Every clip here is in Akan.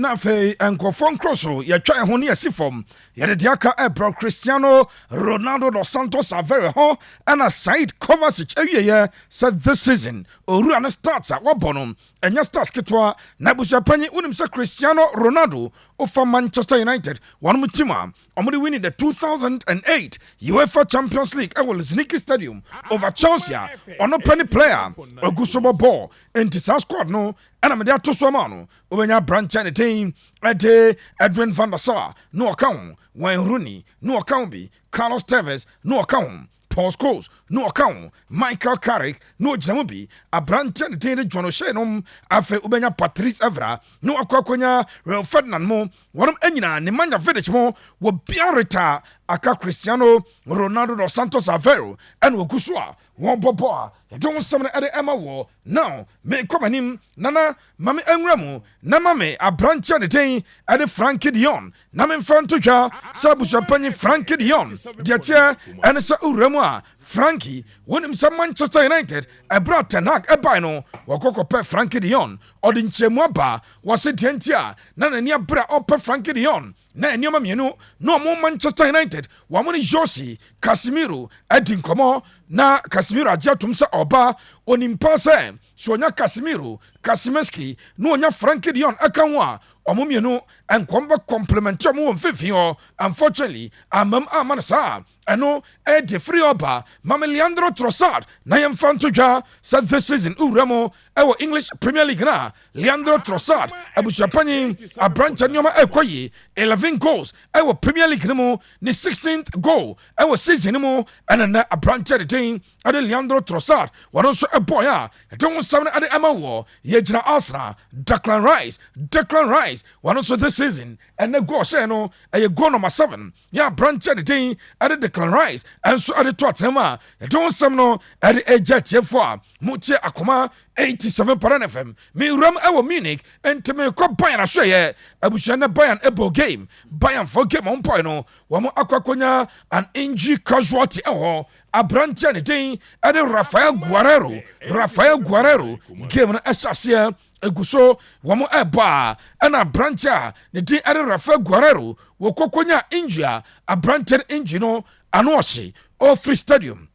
Na afei nkurɔfoɔ nkorɔ so yɛtwa ɛho ne yɛsi fam, yɛde deɛ aka ɛbrɛ Cristiano Ronaldo dos Santos Aveiro hɔ. Ɛna Said Kovacic awieyɛ sɛ this season owura no stats a wabɔ no ɛnyɛ stats ketewa. Na abusuapanyin, wonim sɛ Cristiano Ronaldo ofa Manchester United wɔnom team a ɔmode winning the 2008 UEFA Champions League ɛwɔ Luzhniki Stadium over Chelsea a, ɔno pɛ ne player ɔgu so bɔ bɔɔl. Enti saa squad no ɛna mede ato so ama no. Wobɛnya aberankyɛ ne din ɛde Edwin van der Sar na ɔka ho, Wayne Rooney na ɔka ho bi, Carlos Tevez na ɔka ho, Paul Scholes na ɔka ho, Michael Carrick na ɔgyina mu bi, aberanteɛ ne din de John O'Shea nom. Afei wobɛnya Patrice Evra na wakɔ akɔnya Rio Ferdinand mu, wɔnom anyinaa ne manya Vidic mu wɔ bia reta aka Cristiano Ronaldo dos Santos Aveiro ɛna wɔgu so a wɔbɔ bɔ a yɛde wo nsɛm no ɛde ɛma wɔ. Now mekɔ m'anim, nana ma me anwura mu na ma me aberanteɛ ne din ɛde Frenkie de Jong na memfa nto dwa sɛ abusuapanyin, Frenkie de Jong deɛ teɛ ɛne sɛ wowura mu a, Frenkie, wonim sɛ Manchester United ɛberɛ a Ten Hag ɛbae no, wɔkɔ kɔpɛ Frenkie de Jong. Ɔde nkyerɛmu aba, wɔse deɛ nti a na n'ani abere a ɔpɛ Frenkie de Jong na nneɛma mmienu na ɔmo Manchester United wɔn ne Jose Casemiro adi nkɔmɔ na Casemiro agye atom sɛ ɔba. Onim pa sɛ ɔnya Casemiro Kasimiski na ɔnya Frenkie de Jong ɛka ho a, ɔmo mmienu nkɔm bɛ complement ɔmo wɔ mfimfini hɔ. Unfortunately, amam ama no saa. Ɛno ɛde firi ɔba mame Leandro Trossard na yɛmfa nto dwa sɛ this season wowura mu ɛwɔ English Premier League na Leandro Trossard, abusuapanyin, aberankyɛ nneɔma ɛkɔ yi, 11 goals ɛwɔ Premier League no mu, ne 16th goal ɛwɔ season no mu. Ɛna nɛ aberankyɛ de den ɛde Leandro Trossard, wɔno nso ɛbɔɔ a ɛde ho nsɛm no ɛde ɛma wɔ. Yɛgyina Arsenal Declan Rice. Declan Rice, wɔno nso this season ɛnɛ goal hyɛ no ɛyɛ goal number 7 yɛ aberankyɛ de den ɛde Declan Rice ɛnso ɛde to atena mu a ɛde ho nsɛm no ɛde ɛgya atiefoɔ a motie Akoma 87 Paran FM. Mewuram ɛwɔ Munich, nti mekɔ Bayern ahwɛyɛ. Abusua ne Bayern ɛbɔ game, Bayern fo game a ɔmpɔe no, wɔn akɔ akɔnya an injury casualty ɛwɔ hɔ. Aberanteɛ ne din ɛde Rafael Guerrero. Rafael Guerrero, game no ɛhyɛ aseɛ egu so wɔn ɛbɔ a, ɛna aberanteɛ a ne din ɛde Rafael Guerrero wɔkɔ kɔnya injury a, aberanteɛ no injury no ano ɔhye, ɔfiri stadium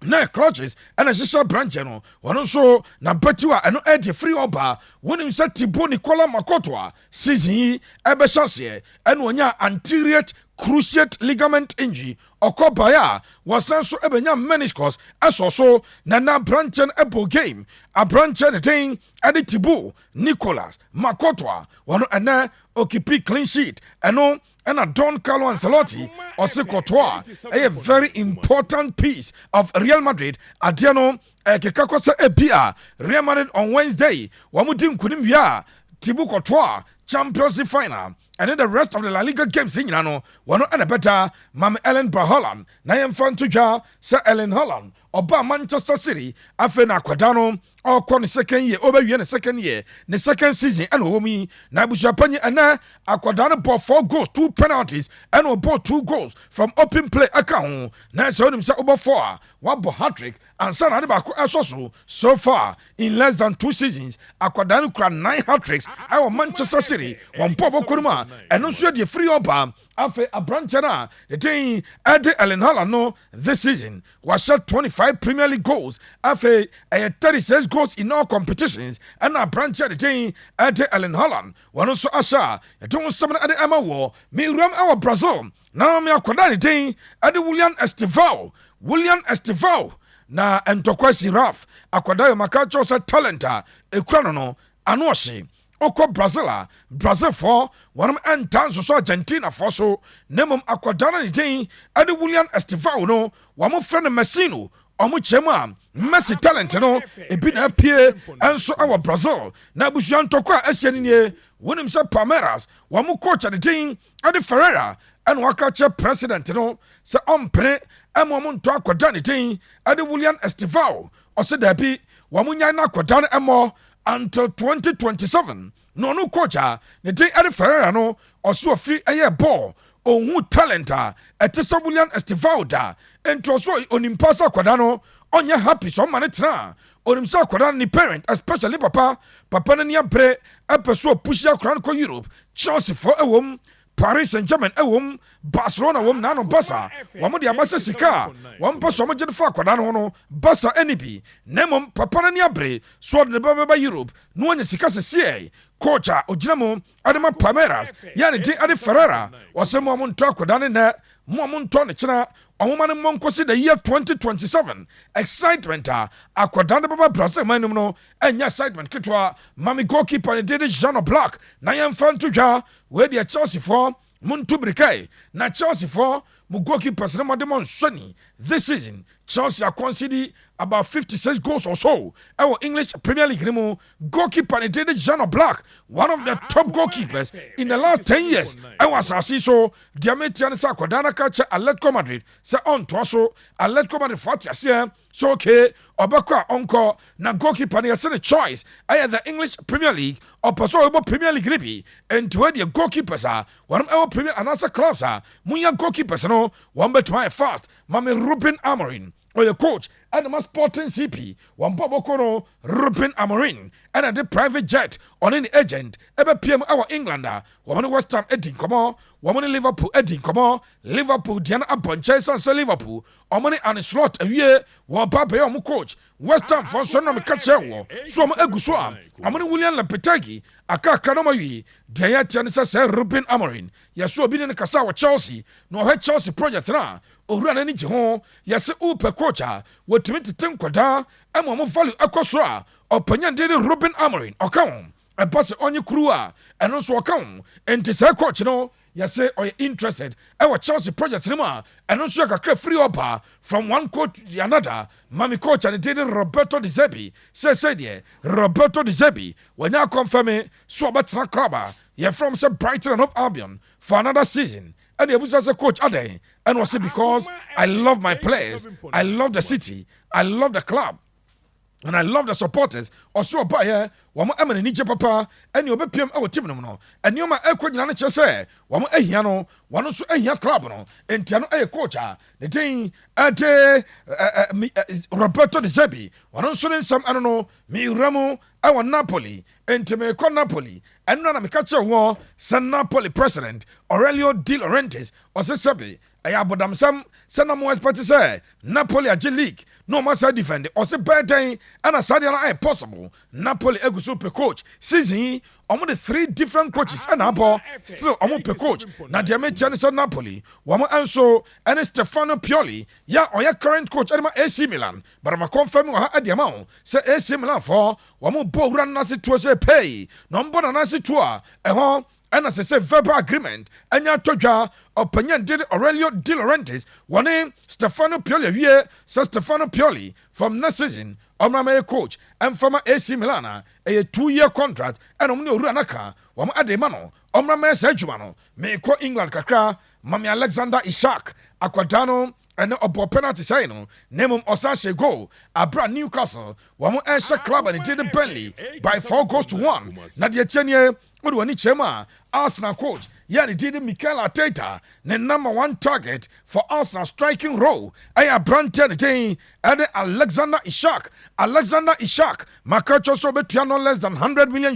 na crutches ɛna hyehyɛ aberanteɛ no. Wɔno nso n'abatiw a ɛno ɛde firi ɔba. Wonim sɛ Thibaut Nicolas Makoto a season yi ɛbɛhyɛ aseɛ ɛna ɔnya anterior cruciate ligament injury, ɔkɔ baeɛ a wɔsan so ɛbɛnya meniscus ɛsɔ so. Na na aberanteɛ no ɛbɔ game. Aberanteɛ ne den ɛde Thibaut Nicolas Makoto a wɔno ɛnɛ ɔkeep clean sheet. Ɛno ɛna Don Carlo Ancelotti ɔse kɔtɔ a ɛyɛ very important piece of Real Madrid adeɛ no. Ɛkeka kɔ sɛ ebi a Real Madrid on Wednesday wɔn di nkunim wie a, Thibaut Courtois Champions League final ɛne the rest of the La Liga games nyina no, wɔno ɛna bɛda. Mame Erling Haaland na yɛmfa nto dwa sɛ Erling Haaland ɔbaa Manchester City afei na akwadaa no ɔkɔ ne second year, ɔbɛwie ne second year, ne second season ɛna ɔwɔ mu yi. Na abusuapanyin, ɛnɛ akwadaa no bɔ four goals, two penalties, ɛna ɔbɔ two goals from open play ɛka ho. Na sɛ onim sɛ ɔbɔ four a, wabɔ hat-trick ansa na ade baako ɛsɔ so. So far in less than 2 seasons, akwadaa no kura nine hat-tricks ɛwɔ Manchester City wɔn bɔ bɔkɔ no mu a, ɛno nso yɛ deɛ firi ɔba. Afei aberanteɛ no a ne din ɛde Erling Haaland no, this season wahyɛ 25 Premier League goals. Afei ɛyɛ 36 goals in all competitions. Ɛna aberanteɛ ne din ɛde Erling Haaland, wɔn nso ahyɛ a yɛde ho nsɛm no ɛde ɛma wɔ. Mewuram ɛwɔ Brazil na me akwadaa ne din ɛde William Estevao. William Estevao na ntɔkwa si raf akwadaa yɛ maka kyerɛw sɛ talent a ekura no ano ɔhye. Ɔkɔ Brazil a, Brazilfoɔ wɔnom ɛnta nsosɔ Argentinafoɔ so, na mmom akwadaa no ne din ɛde William Estevao no, wɔn frɛ no Messino. Ɔmo kyerɛ mu a, Messi talent no ebi na apue ɛnso ɛwɔ Brazil. Na abusua, ntɔkwa a ahyia no nie. Wɔnim sɛ Palmeiras wɔn coach ne din ɛde Ferreira ɛna waka kyerɛ president no sɛ ɔmpene ɛma ɔmo ntɔ akwadaa ne din ɛde William Estevao. Ɔsɛ daabi, wɔn nyan no akwadaa no ɛmɔ until 2027. Na ɔno coach a ne din ɛde Ferreira no, ɔso ɔfiri ɛyɛ bɔɔl ohun talent a ɛte sɛ William Estevao da, nti ɔso onimpa sɛ akwadaa no ɔnyɛ happy sɛ ɔma ne tena. Onim sɛ akwadaa no ne parent, especially papa, papa no ni abere ɛpɛ so ɔpush akwadaa no kɔ Europe. Chelsea fo ɛwɔ mu, Paris Saint Germain ɛwɔ mu, Barcelona wɔ mu, naano Barca wɔn de aba sɛ sika a wɔn mpɛ so wɔn gye de fa akwadaa no ho no, Barca ɛni bi. Na mmom papa no ni abere so ɔde ne ba bɛba Europe na wɔnya sika sɛsiɛ. Coach a ogyina mu ɛde ma Palmeiras yɛ ne din ɛde Ferreira, wɔsɛ mo a mo ntɔ akwadaa no nɛ, mo a mo ntɔ ne kyena, ɔmoma no mmɔ nkɔsi the year 2027. Excitement a akwadaa no bɛba Brazil man no mu no ɛnyɛ excitement ketewa. Mami goalkeeper ne de Jan Oblak na yɛmfa nto dwa. Wei deɛ, Chelsea foɔ, monto birikae na Chelsea foɔ mo goalkeepers no mɔde mo nsɔni. This season Chelsea aconcede about 56 goals or so ɛwɔ English Premier League no mu. Goalkeeper ne de Jan Oblak, one of the top goalkeepers in the last 10 years ɛwɔ asase so. Deɛ metia ne sɛ akwadaa no ka kyɛ Atletico Madrid sɛ ɔntoa so. Atletico Madrid fo ate aseɛ so, okay, ɔbɛkɔ a ɔnkɔ. Na goalkeeper no, yɛsɛ ne choice ɛyɛ the English Premier League. Ɔpɛ sɛ ɔbɛbɔ Premier League no bi. Nti wɔdeɛ, goalkeepers a wɔnom ɛwɔ Premier anaasɛ clubs a monyɛ goalkeepers no, wɔn bɛtumi ayɛ fast. Mame Ruben Amorim, ɔyɛ coach ɛna ma Sporting CP, wɔn bɔ bɔkɔ no. Ruben Amorim ɛna de private jet, ɔne ne agent ɛbɛpiem ɛwɔ England a wɔn ne West Ham adi nkɔmɔ, wɔn ne Liverpool adi nkɔmɔ. Liverpool deɛ no abɔ nkyɛn san sɛ Liverpool wɔn ne Arne Slot awie, wɔn ba bɛyɛ wɔn coach. West Ham fɔ nso nam ka kyerɛ wɔ so wɔn agu so a wɔn ne Julen Lopetegui akakra no ma wie. Deɛ yɛteɛ ne sɛ Ruben Amorim yɛsɛ obi ne no kasa wɔ Chelsea na ɔhwɛ Chelsea project no a owura n'ani gye ho. Yɛsɛ wopɛ coach a wɔtumi tete nkwadaa ɛma ɔmo value ɛkɔ soro a, ɔpanyin de ne Ruben Amorim ɔka ho. Ɛba sɛ ɔnye kuru a, ɛno nso ɔka ho. Nti sɛ coach no, yɛsɛ ɔyɛ interested ɛwɔ Chelsea project no mu a, ɛno nso yɛ kakra firi ɔba. From one coach to the another, mami coach a ne din de Roberto De Zerbi. Sɛsɛ deɛ, Roberto De Zerbi wɔnya akɔnfɛmi so ɔbɛtena club a yɛfrɛ sɛ Brighton and Hove Albion for another season. Ɛna ebusa sɛ, "Coach, adɛn?" Ɛna ɔsɛ, "Because I love my players, I love the city, I love the club and I love the supporters." Ɔso ɔbaeɛ wɔn ama n'ani gye papa ɛne ɔbɛpiem ɛwɔ team no mu no, nneɛma ɛkɔ nyina no kyerɛ sɛ wɔn ahia no, wɔn nso ahia club no. Ntia no ɛyɛ coach a ne din ɛde ɛɛ Roberto De Zerbi, wɔn nso ne nsɛm ɛno no. Miwura mu ɛwɔ Napoli, nti mekɔ Napoli. Ɛno na meka kyerɛ wɔ sɛ Napoli president Aurelio De Laurentiis ɔsɛ sɛbi ɛyɛ abɔdamsɛm sɛ na mo expect sɛ Napoli agye league na ɔma saa defend. Ɔsɛ bɛɛ dɛn ɛna saa deɛ no ayɛ possible? Napoli egu so pɛ coach. Season yi ɔmo de three different coaches ɛna abɔ, still ɔmo pɛ coach. Na deɛ mekyɛ ne sɛ Napoli wɔn nso ɛne Stefano Pioli yɛ ɔyɛ current coach ɛde ma AC Milan barama confirm wɔ ha ɛde ama wo sɛ AC Milan fɔ wɔn bɔ owura no n'ase tuo sɛ pay na ɔmo bɔ n'anase tuo a ɛhɔ ɛna sɛ verbal agreement ɛnya atɔ dwa. Ɔpanyin de Aurelio De Laurentiis wɔne Stefano Pioli awie sɛ Stefano Pioli from next season ɔmra mɛyɛ coach ɛmfama AC Milan a ɛyɛ 2-year contract ɛna ɔmo ne owura naka wɔn ade ma no ɔmra mɛyɛ saa adwuma no. Meekɔ England kakra. Mame Alexander Isak, akwadaa no ɛne ɔbɔ penalty sɛn no, na mmom ɔsan hyɛ goal abra Newcastle wɔn ɛhyɛ club a ne din de Burnley by 4 goals to 1. Na deɛ kyɛ nie, wode w'ani kyerɛ mu a, Arsenal coach yɛ ne din de Mikel Arteta ne number one target for Arsenal striking role ɛyɛ aberanteɛ ne din ɛde Alexander Isak. Alexander Isak, maka kyerɛ sɛ ɔbɛtua no less than €100 million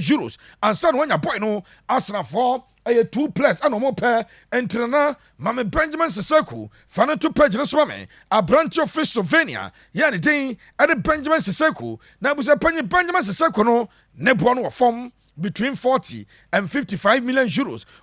ansa na wanya boy no. Arsenalfoɔ ɛyɛ two players ɛna ɔmo pɛ. Ntenana mame Benjamin Sesko, fa no to page no so ma me. Aberanteɛ ofi Slovenia yɛ ne din ɛde Benjamin Sesko. Na abusa panyin, Benjamin Sesko no ne boɔ no wɔ fam, between 40 and €55 million.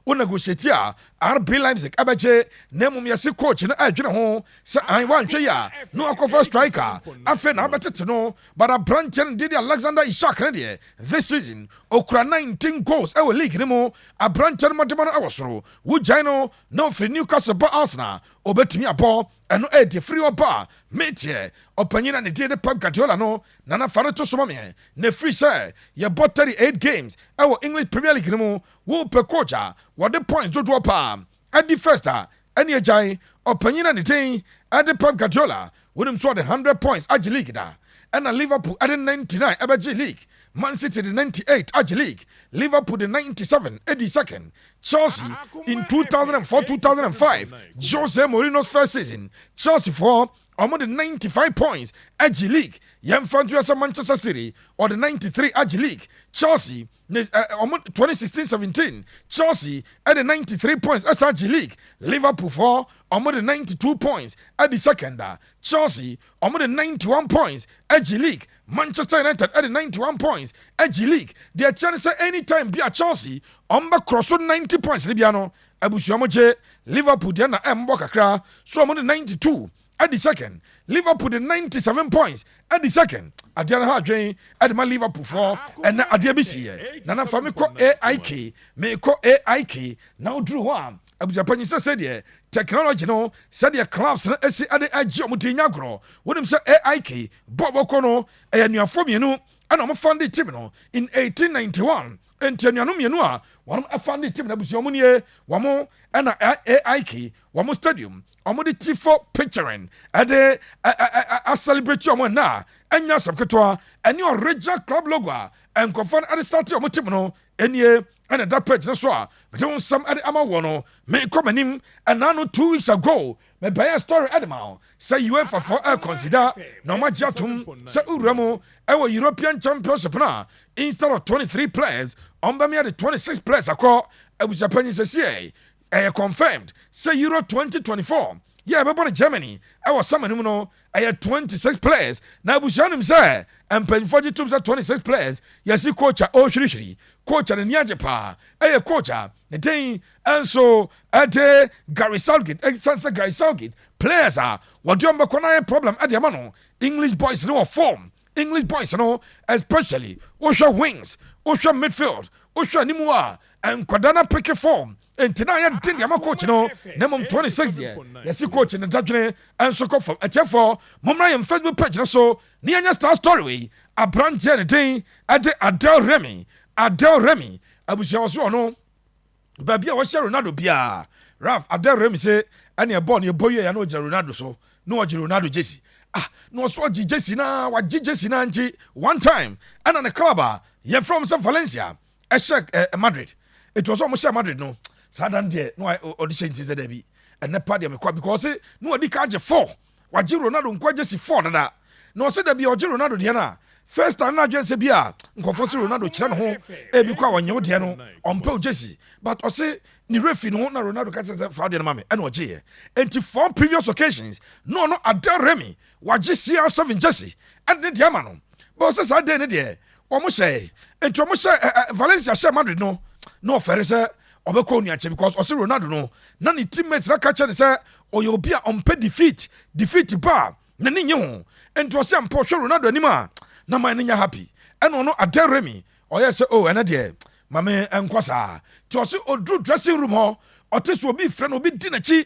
Wo negotiate a, RB Leipzig ɛbɛgye. Na mmom yɛse coach no ɛdwene ho sɛ an wanhwɛ yi a na wakɔfa striker afei na abɛtete no. But aberanteɛ no dede Alexander Isak no deɛ, this season okura 19 goals ɛwɔ league no mu. Aberanteɛ no mmɔdema no ɛwɔ soro. Wogyae no na ɔfiri Newcastle ba Arsenal, obɛtumi abɔ. Ɛno ɛyɛ firi ɔba a meteɛ ɔpanyin a ne din de Pep Guardiola no nana fa no to so ma me na firi sɛ yɛbɔ 38 games ɛwɔ English Premier League no mu, wopɛ coach a wɔde points dodoɔ paa adi first a, ɛne agyae ɔpanyin a ne din ɛde Pep Guardiola. Wonim so ɔde 100 points agye league da, ɛna Liverpool ɛde 99 ɛbɛgye league, Man City de 98 agye league, Liverpool de 97 ɛdi second. Chelsea in 2004-2005, Jose Mourinho's first season, Chelsea foɔ Ɔmo de 95 points agye league. Yɛmfa nto sɛ Manchester City ɔde 93 agye league. Chelsea ne ɔmo 2016-17, Chelsea ɛde 93 points ɛsan agye league. Liverpool fɔ, ɔmo de 92 points ɛdi second a Chelsea ɔmo de 91 points agye league. Manchester United ɛde 91 points agye league. Deɛ kyerɛ ne sɛ anytime bi a Chelsea ɔmo bɛ korɔ so 90 points ne bia no, abusua, mo gye. Liverpool deɛ na ɛmbɔ kakra so, ɔmo de 92 ɛdi second. Liverpool de 97 points ɛdi second. Adeɛ no ha adwen ɛde ma Liverpool fɔ. Ɛnɛ adeɛ bi si yɛ nana fa mi kɔ AIK, mi kɔ AIK na oduru hɔ a, abusuapanyin, sɛ sɛdeɛ technology no, sɛdeɛ clubs no asi ɛde agye ɔmo ti nya agorɔ. Wonim sɛ AIK bɔɔl bɔkɔ no ɛyɛ anuafoɔ mmienu ɛna ɔmo founded team no in 1891. Nti anuanom mmienu a wɔn founded team no, abusua, wɔn nie. Wɔn ɛna AIK wɔn stadium, wɔn de tifo picturing ɛde ɛ ɛ celebrate wɔn nna. Ɛnya asɛm ketewa. Ɛne original club logo a nkurɔfoɔ no ɛde start wɔn team no ɛnie ɛna ɛda page no so a mede wo nsɛm ɛde ama wɔ no. Mekɔ m'anim. Ɛna no 2 weeks ago mebɛyɛ story ɛde ma wo sɛ UEFA fo ɛconsider na ɔmagye atom sɛ wowura mu ɛwɔ European Championship no a, instead of 23 players, ɔmbɛmea de 26 players akɔ. Abusuapanyin, sɛsiɛ ɛyɛ confirmed sɛ Euro 2024 yɛ ɛbɛbɔ no Germany ɛwɔ sama no mu no, ɛyɛ 26 players. Na abusua nim sɛ mpanyinfoɔ gye tom sɛ 26 players. Yɛsi coach a ɔrehwirihwiri, coach a n'ani agye paa, ɛyɛ coach a ne den nso ɛde Gary Southgate. Ɛsan sɛ Gary Southgate players a wɔde wɔn bɛkɔ na ayɛ problem ɛde ama no. English boys no wɔ form. English boys no, especially wohwɛ wings, wohwɛ midfield, wohwɛ anim a, nkwadaa no pick form, nti na ayɛ den deɛ ama coach no. Na mmom 26 deɛ, yɛsi coach no dadwene nso kɔ fam. Ɛkyɛfoɔ, mommra yɛn Facebook page no so ne yɛnyɛ star story wei. Aberanteɛ ne den ɛde Adel Remy. Adel Remy, abusua, wɔ so ɔno baabi a wɔhyɛ Ronaldo biara, Raf Adel Remy sɛ ɛne ɛbɔɔ no yɛbɔ wie ya na ɔgyina Ronaldo so na ɔgye Ronaldo jersey. Ah, na ɔso ɔgye jersey na wagye jersey na nkyi one time ɛna ne club a yɛfrɛ m sɛ Valencia ɛhyɛ Madrid. Ɛtu ɔsɛ ɔmo hyɛ Madrid no saa dan deɛ na ɔde hyɛ nti sɛ daabi, ɛnɛ pa deɛ mekɔ, because na ɔdi ka agye four, wagye Ronaldo nkɔ jersey four dada. Na ɔsɛ dabi, ɔgye Ronaldo deɛ no a, first time na adwene sɛ bi a nkɔfoɔ sɛ Ronaldo kyerɛ ne ho ebi kɔ a wɔnyɛ wo deɛ no, ɔmpɛ wo jersey, but ɔse ne refi ne ho na Ronaldo ka kyerɛ sɛ fa deɛ no ma me, ɛna ɔgyeeɛ. Enti four previous occasions na ɔno Adel Remy wagye CR7 jersey ɛde ne deɛ ama no. But ɔsɛ saa day ne deɛ wɔn hyɛ, nti wɔn hyɛ ɛ ɛ Valencia hyɛ Madrid no, na ɔfɛre sɛ ɔbɛkɔ onuakyɛ, because ɔsɛ Ronaldo no na ne teammates na ka kyerɛ ne sɛ ɔyɛ obi a ɔmpɛ defeat. Defeat ba a, n'ani nye ho. Nti ɔsɛ mpa ɔhwɛ Ronaldo anim a, na man no nya happy. Ɛna ɔno Adel Remy ɔyɛ sɛ, oh, ɛnɛ deɛ maame nkɔ saa. Nti ɔsɛ ɔduru dressing room hɔ, ɔte so obi frɛ no, obi di n'akyi,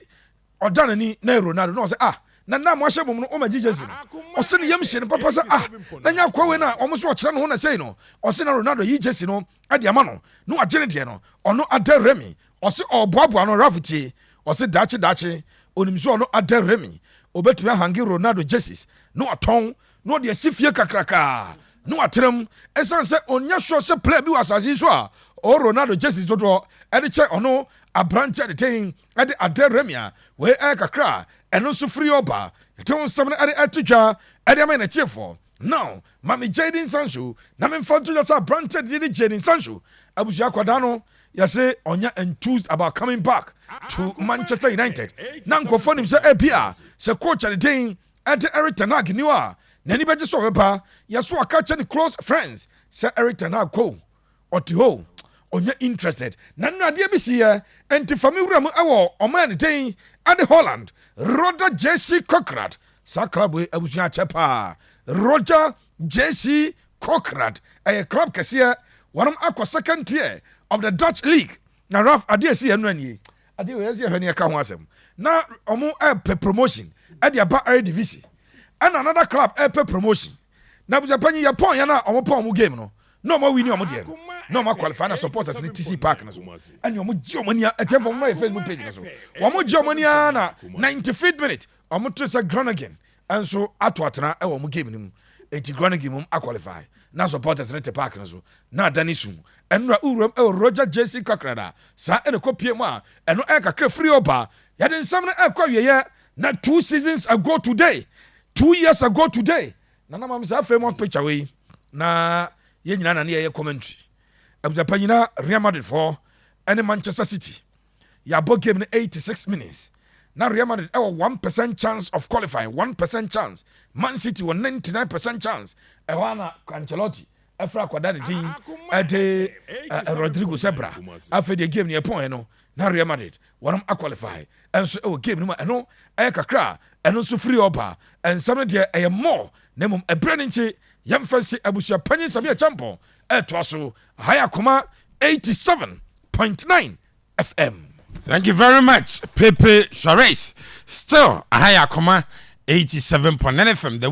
ɔda n'ani na yɛ Ronaldo. Na ɔsɛ, ah, na nna mo ahyɛ mom no, ɔma gye jersey no. Ɔsɛ ne yam hyɛ no papa sɛ, ah, na nya akɔ wei na ɔmo so ɔkyerɛ ne ho na sɛi no. Ɔsɛ na Ronaldo yi jersey no ɛde ama no na wagye ne deɛ no. Ɔno Adel Remy ɔsɛ ɔboaboa no. Raf tie, ɔsɛ daakye daakye onim sɛ ɔno Adel Remy obɛtumi ahang Ronaldo jerseys na watɔn na ɔde asi fie kakrakaa na watenam, ɛsiane sɛ ɔnyɛ sure sɛ player bi wɔ asase yi so a ɔwɔ Ronaldo jerseys dodoɔ ɛde kyɛ ɔno aberanteɛ de ten ɛde Adel Remy a wei ɛyɛ kakra a ɛno nso firi ɔba. Yɛte wo nsɛm no ɛde ɛto dwa ɛde ama yɛn akyiefoɔ. Now mame Jadon Sancho na memfa nto dwa sɛ aberanteɛ de de Jadon Sancho, abusua, akwadaa no yɛse ɔnyɛ enthused about coming back to Manchester United. Na nkurɔfoɔ nim sɛ ebi a sɛ coach ade den ɛde Eric ten Hag ni hɔ a, n'ani bɛgye sɛ ɔbɛba. Yɛso aka kyɛ ne close friends sɛ Eric ten Hag ko ɔte hɔ, ɔnyɛ interested. Na nnuro adeɛ bi si yɛ nti fa mi wura mu ɛwɔ ɔman ne den ɛde Holland, Roda JC Kortrijk. Saa club yi, abusua, akyɛ paa. Roda JC Kortrijk ɛyɛ club kɛseɛ. Wɔnom akɔ second tier of the Dutch league. Na Raf, adeɛ si yɛn no anie, adeɛ wɔ yɛsi ɛhwɛ ne yɛka ho asɛm na ɔmo ɛpɛ promotion ɛde aba Eredivisie, ɛna another club ɛpɛ promotion. Na abusuapanyin, yɛ pɔn yɛn a ɔmo pɔn ɔmo game no na ɔmo win ɔmo deɛ no na ɔmo qualify, na supporters ne TC Park no so ɛne ɔmo gye ɔmo ani. Ɛtiɛ fɔ ɔmo yɛ Facebook page no so, ɔmo gye ɔmo ani na 95th minute ɔmo to sɛ Groningen ɛnso ato atena ɛwɔ ɔmo game no mu, eti Groningen mu aqualify na supporters ne te park no so na adane sum. Ɛnura wuram ɛwɔ Roda JC Kortrijk saa ɛna kɔ pie mu a ɛno ɛyɛ kakra firi ɔba. Yɛde nsɛm no ɛkɔ awieɛ. Na two seasons ago today, 2 years ago today, nana mam saa famous picture wei na yɛn nyinaa na ne yɛyɛ commentary. Abusapa nyinaa, Real Madrid foɔ ɛne Manchester City yɛabɔ game no 86 minutes na Real Madrid ɛwɔ 1% chance of qualifying, 1% chance. Man City wɔ 99% chance. Ɛhɔ ana Ancelotti ɛfra akwadaa ne din ɛde Rodrigo sɛ bra. Afei deɛ, game no yɛpɔn no na Real Madrid wɔnom aqualify ɛnso ɛwɔ game no mu. Ɛno ɛyɛ kakra a ɛno nso firi ɔba. Ɛnsɛm no deɛ, ɛyɛ more, na mmom ɛberɛ no nti yɛmfa nsi. Abusua panyin Samia Champɔn ɛtoa so. Ahaya Akoma 87.9 FM. Thank you very much, Pepe Suarez. Still, Ahaya Akoma 87.9 FM. The